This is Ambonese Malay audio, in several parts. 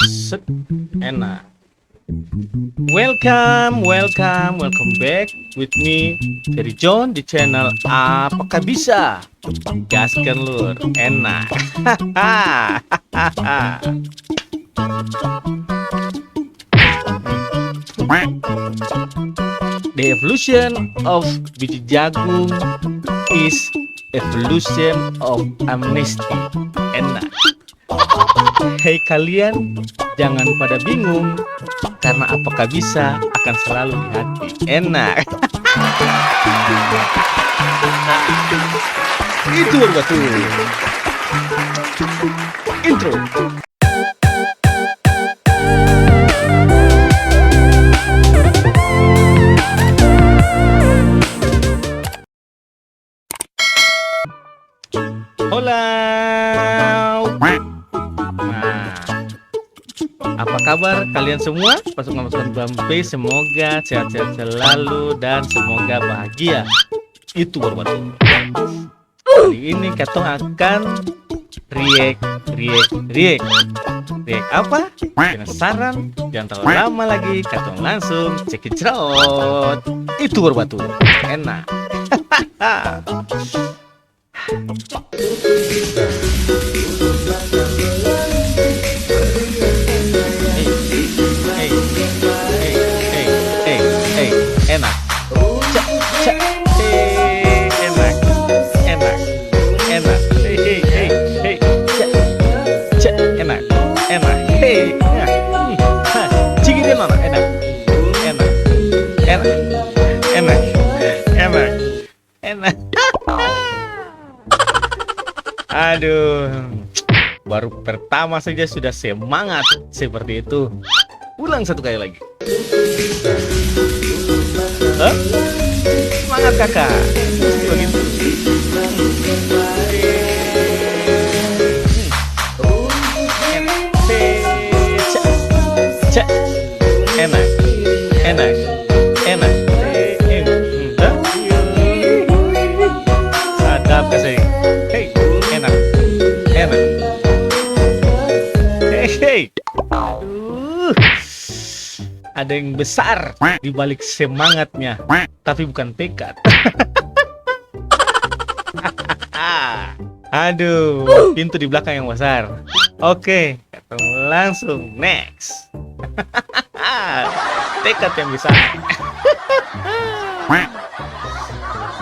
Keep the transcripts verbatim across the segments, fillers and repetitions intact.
Set. Enak. Welcome, welcome, welcome back with me, Ferry John, di channel Apakah Bisa? Gaskan, lur. Enak. The evolution of biji jagung is evolution of amnesty. Enak. Hei kalian, jangan pada bingung, karena Apakah Bisa akan selalu di hati. Enak. Itu baru batul. Intro. Hola. Nah, apa kabar kalian semua? Pasukan-pasukan Bampe, semoga sehat-sehat selalu dan semoga bahagia. Itu baru batul. Kali ini katong akan react, react, react. React apa? Penasaran? Jangan terlalu lama lagi, katong langsung cekicrot. Itu baru batul. Enak. Hei, hei, hei, hei, hei, hei, enak. Cek, cek, hei, enak, enak, enak, hei, hei, hei, hei, cek, cek, enak, enak, hei, ya, hmm, ha, cigi dia nona, enak, enak, enak, enak, enak, enak. Enak. Aduh, baru pertama saja sudah semangat seperti itu. Ulang satu kali lagi. Hah? Semangat, Kakak. Mesti begitu. Enak. Cek. Cek. Enak. Enak. Enak. Eh, hmm, hah? Sadap kasih. Hei, enak. Enak. Hei, hei. Aduh. Ada yang besar di balik semangatnya, tapi bukan tekad. Aduh, pintu di belakang yang besar. Oke, ketemu langsung. Next. Tekad yang besar.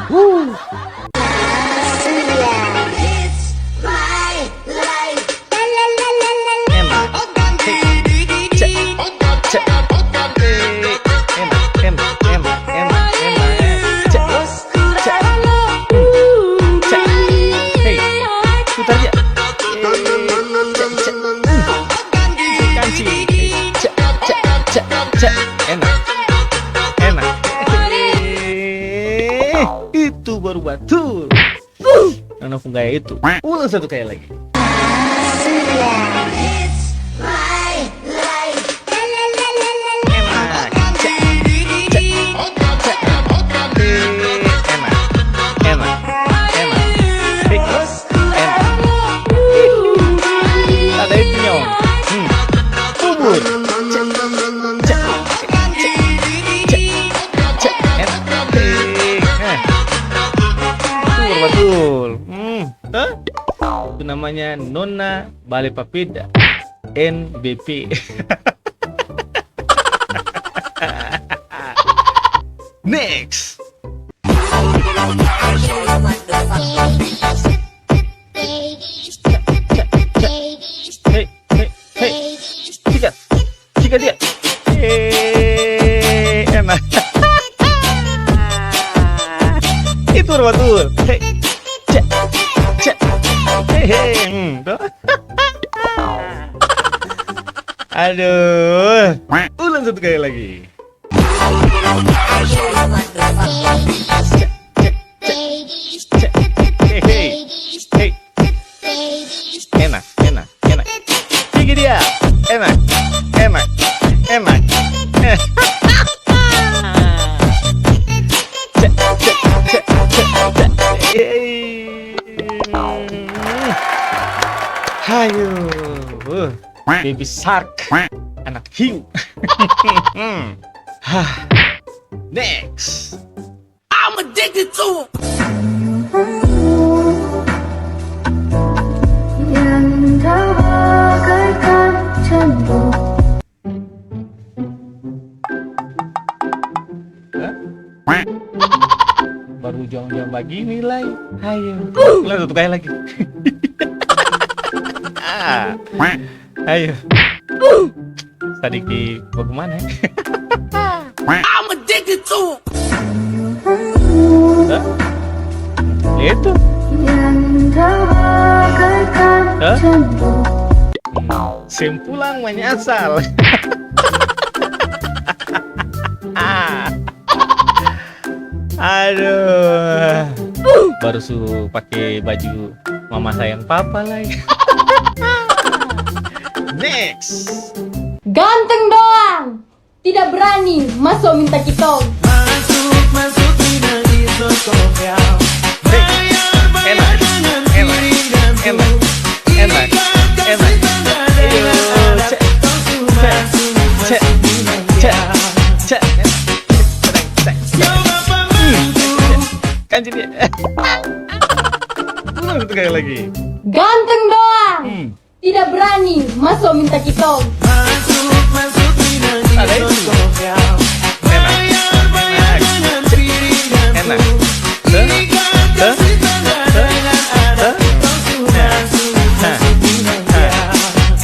Wuh. Enak. Cek, cek. Eh, enak, enak, enak, enak, enak. Cek, cek. Hmm, cek. Hei, putar dia. Eh, cek, cek. Hmm. Kanci. Cek, cek, cek, cek. Enak. Enak. Eh, itu baru batul. Nona pung gaya itu. Ulang satu kali lagi. Enak. Cek, cek, cek. Enak, enak, enak. Hei, enak. Ada itu, nyong. Hmm. Bubur. Cek, cek, cek, cek, cek. Enak. Hei, eh. Betul, betul. Hmm. Hah? Itu namanya Nona Bale Papeda, N B P. Next. Hei, hei, hei. Sikat. Sikat dia. Eh, enak. Itu baru batul. Hei. Cek. Cek. Hei, hei. Hmm, tuh. Aduh. Ulang satu kali lagi. Cek, cek, cek. Hei, hei. Hei. Enak, enak, enak. Tinggi dia. Enak, enak, enak. Cek, cek, cek, cek, cek. Yeay. Hayu. Baby shark. Anak hiu. Hah. Next. I'm addicted to 'em. Yang terbakar tak cemburu. Hah? Baru jam-jam bagini lai. Ayo. Ulang satu kali lagi. Ayo. Sadiki bagimana, e? I'm addicted to. Hah? Itu? Hah? Seng pulang manyasal. Ah. Aduh. Baru su pake baju mama sayang papa lai. Next. Ganteng doang, tidak berani maso minta kitong. Masuk, masuk, tidak di sosok ya. Hei, enak, enak, enak, enak, enak. Ayo, cek, cek, cek, cek, cek. Kan jadi. Ulang satu kali lagi. Ganteng doang. Hmm. Tidak berani maso minta kitong. Ada itu. Enak. Enak. Hah? Hah? Hah? Hah? Hah?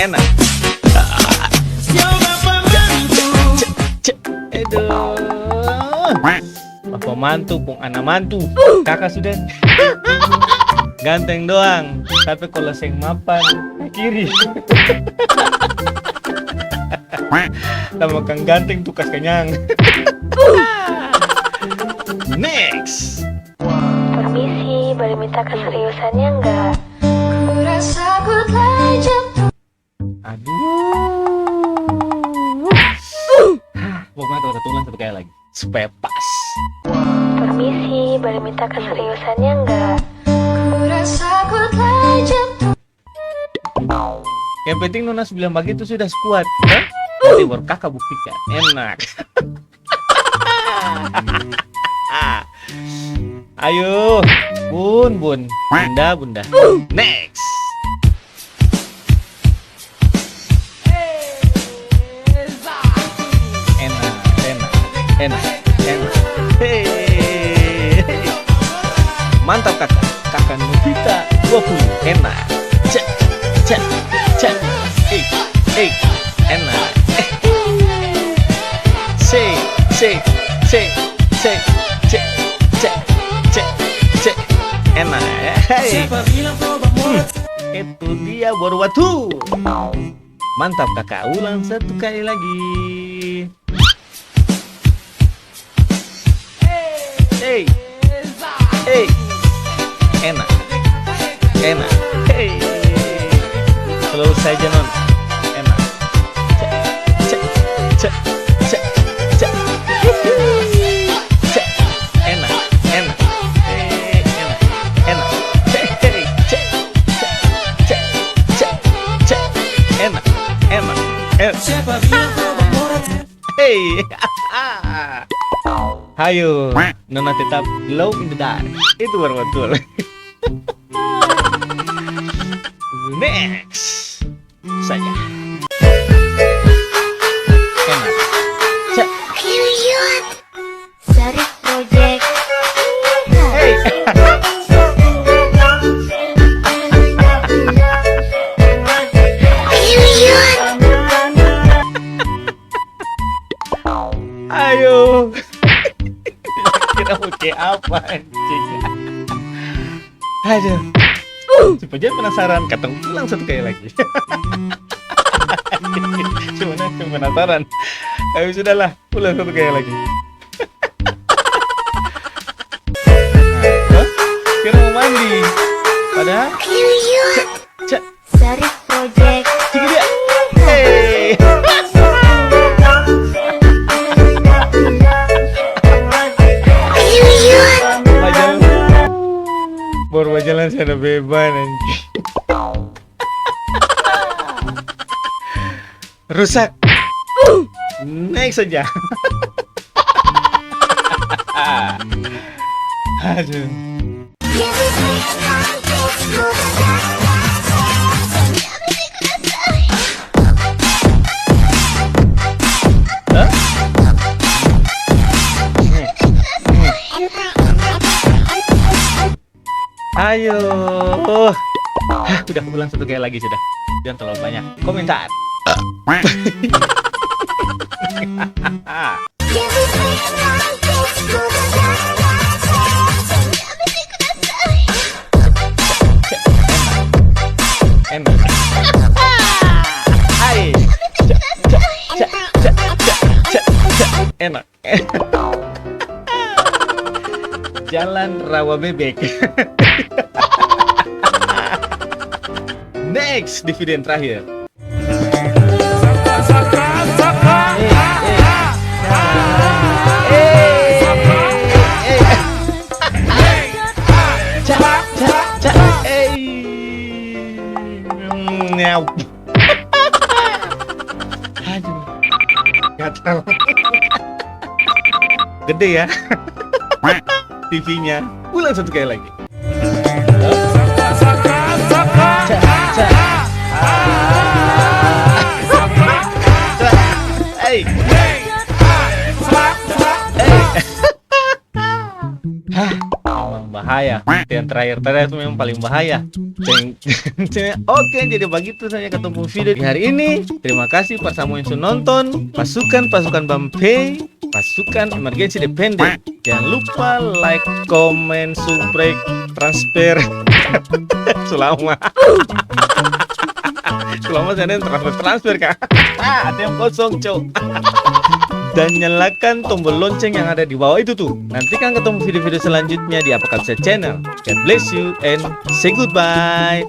Enak. Cek, cek, cek. Aduh. Bapa mantu pung ana mantu, kaka sudah. Ganteng doang, tapi kalo seng mapan, kiri. Lah makang ganteng tu kas kanyang. Next. Permisi, boleh minta keseriusannya nggak? Ku rasa ku telah jatuh. Aduh. Hah, pokoknya tuh satu ulang satu kali lagi. Supaya pas. Permisi, boleh minta keseriusannya nggak? Ku rasa ku telah jatuh. Yang penting nona su bilang bagitu sudah kuat, kan? Nanti baru kaka buktikan. Enak. Ayo, bun, bun. Bunda, bunda. Next. Enak, enak, enak, enak. Hei. Mantap, kaka. Kaka Novita dua puluh. Enak. Cek, cek, cek. Ei, ei. Enak. Cek, cek, cek, cek. Enak. Hei. Hmm. Itu dia baru waktu. Mantap, kaka. Ulang satu kali lagi. Hei. Hei. Enak. Enak. Hei. Slow saja, nona. Enak. Cek, cek, cek, cek, cek. Cek. Enak, enak. Eh, enak, enak. Hei, hei, cek, cek, cek, cek, cek. Enak, enak, enak. Hei. Hayo, nona tetap glow in the dark. Itu baru betul. Next saja. Enak. Cek. Dari Project. Hey. Ayo. Kira mau kayak apa, anjing? Aduh. Supaya jangan penasaran, katong ulang satu kali lagi. Cuman aku penasaran. Tapi sudahlah, ulang satu kali lagi. Hah? Kira mau mandi. Padahal. Cek, cek. Dari Project. Cik dia. Hei. Bajalan. Baru bajalan sana beban, anjing. Rusak. Next saja. Aduh. Hah? Ayo. Hah, udah, ulang satu kali lagi sudah. Jangan terlalu banyak komentar. Enak. Hai. Enak. Jalan Rawa Bebek. Next di video yang terakhir. Eh, eh. Eh, eh. Ca, ca, ca, eh. Nyau. Aduh. Gatal. Gede ya. T V-nya. Ulang satu kali lagi. Ca, ca. Ca. Hei. Hei. Hah, memang bahaya. Yang terakhir tadi itu memang paling bahaya. Ceng, ceng. Oke, jadi bagitu saja katong pung video di hari ini. Terima kasih par samua yang su nonton. Pasukan, pasukan Bampe, pasukan emergency dependent. Jangan lupa like, comment, subscribe, transfer. Su lama. Su lama sana transfer, transfer, Kak. Ah, ada yang kosong, Cok. Dan nyalakan tombol lonceng yang ada di bawah itu tuh. Nantikan ketemu video-video selanjutnya di Apakah Bisa Channel. God bless you and say goodbye.